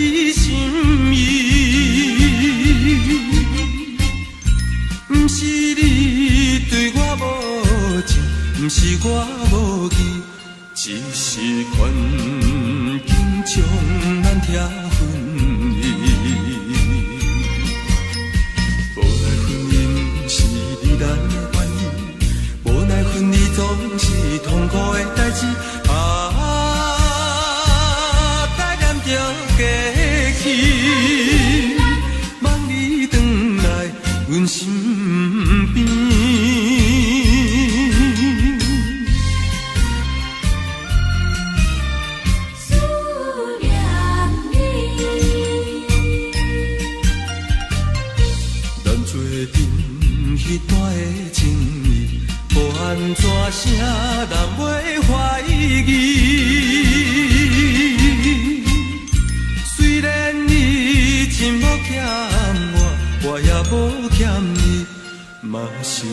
你心意。毋是你對我無情，毋是我無義，只是環境將咱拆分離。無奈婚姻是離難的原因，無奈分離總是痛苦的代誌。啊，別念著過去，望你轉來阮身邊。思念你。咱做陣彼段的情誼，無按怎啥人袂懷疑。雖然伊真無欠我，我也無欠伊，嘛是毋